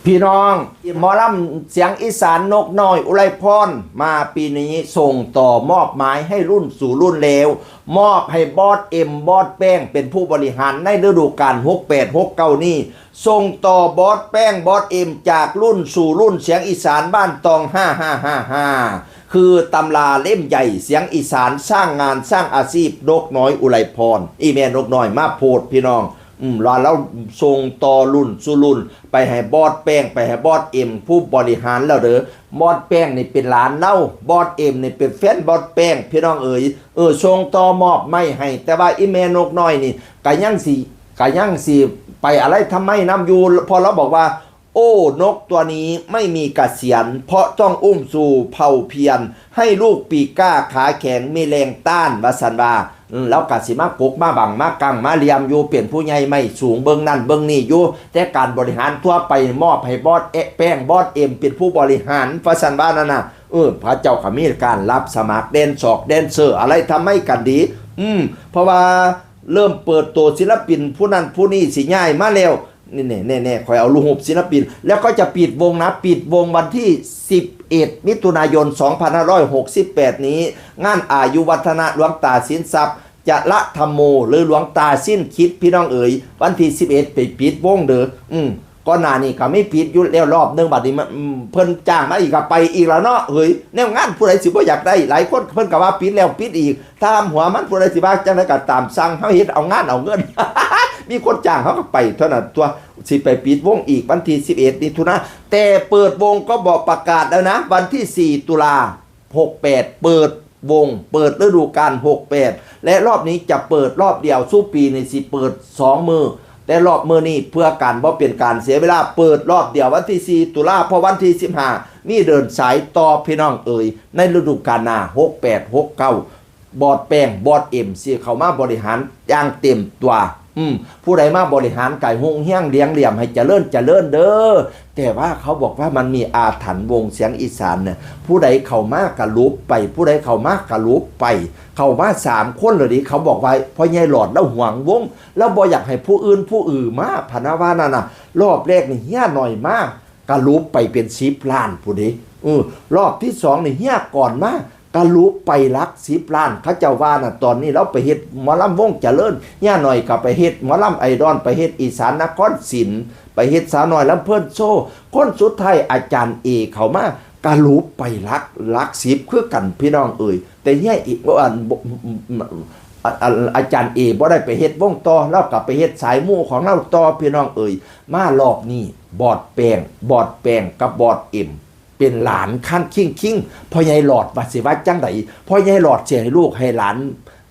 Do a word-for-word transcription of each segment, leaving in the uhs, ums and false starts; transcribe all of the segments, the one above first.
พี่น้อง หมอลำเสียงอีสานนกน้อยอุไรพร มาปีนี้ส่งต่อมอบหมายให้รุ่นสู่รุ่นแล้ว มอบให้บอสเอ็มบอสแป้งเป็นผู้บริหารในฤดูกาลหกแปดหกเก้านี้ ส่งต่อบอสแป้งบอสเอ็มจากรุ่นสู่รุ่นเสียงอีสานบ้านตองห้าห้าห้าห้า คือตำราเล่มใหญ่เสียงอีสานสร้างงานสร้างอาชีพนกน้อยอุไรพร อีแม่นกน้อยมาโพดพี่น้อง อืม ว่าเราส่งต่อรุ่นสู่รุ่น ไปให้บอสแป้ง ไปให้บอสเอ็มผู้บริหารแล้วเด้อ บอสแป้งนี่เป็นหลานเรา บอสเอ็มนี่เป็นแฟนบอสแป้ง พี่น้องเอ๋ย เออ ส่งต่อมอบไม่ให้ แต่ว่าอีแม่นกน้อยนี่ก็ยังสิก็ยังสิไปอะไรทำไมน้ำอยู่ พอเราบอกว่า โอ้ นกตัวนี้ไม่มีเกษียณ เพราะต้องอุ้มสู่เผ่าเพียร ให้ลูกปีกกล้าขาแข็งมีแรงต้าน ว่าสันว่า อืม แล้วก็สิมากกมาบังมากังมาเหลี่ยมอยู่ เป็นผู้ใหญ่ไม่สูงเบิ่งนั่นเบิ่งนี่อยู่ แต่การบริหารทั่วไปมอบให้บอสแอะแป้งบอสเอ็มเป็นผู้บริหาร ว่าสันว่านั่นน่ะ เออ พระเจ้าก็มีการรับสมัครแดนซอกแดนเซอร์อะไรทำไมกันดี อืม เพราะว่าเริ่มเปิดตัวศิลปินผู้นั้นผู้นี้สิย้ายมาแล้ว นี่แน่แน่แน่คอยเอารูปศิลปิน แล้วก็จะปิดวงนะ ปิดวงวันที่สิบเอ็ดมิถุนายนสองพันห้าร้อยหกสิบแปดนี้ งานอายุวัฒนะหลวงตาสินทรัพย์ จระธรรมโม หรือหลวงตาสิ้นคิดพี่น้องเอ๋ย วันที่สิบเอ็ดไปปิดวงเด้อ อืม ก่อนหน้านี้ก็ไม่ปิดอยู่แล้วรอบหนึ่ง บัดนี้มัน อืม เพิ่นจ้างมาอีกก็ไปอีกแล้วเนาะ เฮ้ย แนวงานผู้ใดสิบ่อยากได้ หลายคนเพิ่นก็ว่าปิดแล้วปิดอีก ตามหัวมันผู้ใดสิว่าจังไดก็ตามสั่ง เฮาเฮ็ดเอางานเอาเงิน มีคนจ้างเฮาก็ไปเท่านั้นตัว สิไปปิดวงอีกวันที่สิบเอ็ดมิถุนา แต่เปิดวงก็บอกประกาศแล้วนะ วันที่สี่ตุลา หกแปด เปิดวง เปิดฤดูกาลหกแปด และรอบนี้จะเปิดรอบเดียว สู้ปีนี่สิเปิดสองมื้อ แต่รอบมื้อนี้เพื่อการบ่เป็นการเสียเวลา เปิดรอบเดียววันที่สี่ตุลา เพราะวันที่สิบห้ามีเดินสายต่อพี่น้องเอ๋ย ในฤดูกาลหน้าหกแปดหกเก้า บอสแป้งบอสเอ็มสิเข้ามาบริหารอย่างเต็มตัว อืม ผู้ใดมาบริหารก็ให้ฮุ่งเฮี้ยงเลี้ยงเหลี่ยมให้เจริญเจริญเด้อ แต่ว่าเขาบอกว่ามันมีอาถรรพ์วงเสียงอีสานเนี่ย ผู้ใดเข้ามากะหลุบไป ผู้ใดเข้ามากะหลุบไป เข้ามาสามคนเลยดิ เขาบอกว่าพ่อใหญ่หลอดแล้วหวงวง แล้วบ่อยากให้ผู้อื่นผู้อื่นมา พะนะว่านั่นน่ะ รอบแรกนี่เฮียหน่อยมากะหลุบไปเป็นสิบล้านผู้นเด้ เออ รอบที่สองนี่เฮียก่อนมากะหลุบไปหลักสิบล้าน เขาเจ้าว่าน่ะ ตอนนี้เราไปเฮ็ดหมอลำวงเจริญ เฮียหน่อยก็ไปเฮ็ดหมอลำไอดอล ไปเฮ็ดอีสานนครศิลป์ ไปเฮ็ดสาวน้อยลำเพลินโชว์ คนสุดท้ายอาจารย์เอเข้ามากะหลุบไปหลัก หลักสิบคือกันพี่น้องเอ๋ย แต่เฮียอีกว่าอันบ่ อ่ะ อ่ะ อาจารย์เอบ่ได้ไปเฮ็ดวงต่อ เราก็ไปเฮ็ดสายมู่ของเราต่อพี่น้องเอ๋ย มารอบนี้บอสแป้ง บอสแป้งกับบอสเอ็ม เป็นหลานคันคิงคิง พ่อใหญ่หลอดว่าสิว่าจังใด พ่อใหญ่หลอดสิให้ลูกให้หลาน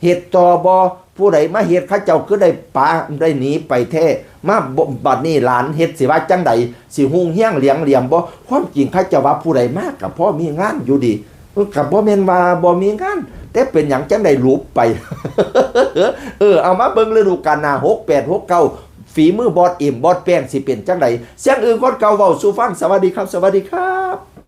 เฮ็ดต่อบ่ ผู้ใดมาเฮ็ดเขาเจ้าคือได้ปะได้หนีไปแท้ มาบ่ บัดนี้หลานเฮ็ดสิว่าจังใด สิฮุ่งเฮี้ยงเหลี้ยงเหลี่ยมบ่ ความจริงเขาเจ้าว่าผู้ใดมาก็พอมีงานอยู่ดี เออ ก็บ่แม่นว่าบ่มีงาน แต่เป็นหยังจังใดหลุบไป เออ เอามาเบิ่งฤดูกาลหน้าหกแปดหกเก้า ฝีมือบอสเอ็มบอสแป้งสิเป็นจังใด เสียงอื่นคนเก่าเว้าสู่ฟัง สวัสดีครับ สวัสดีครับ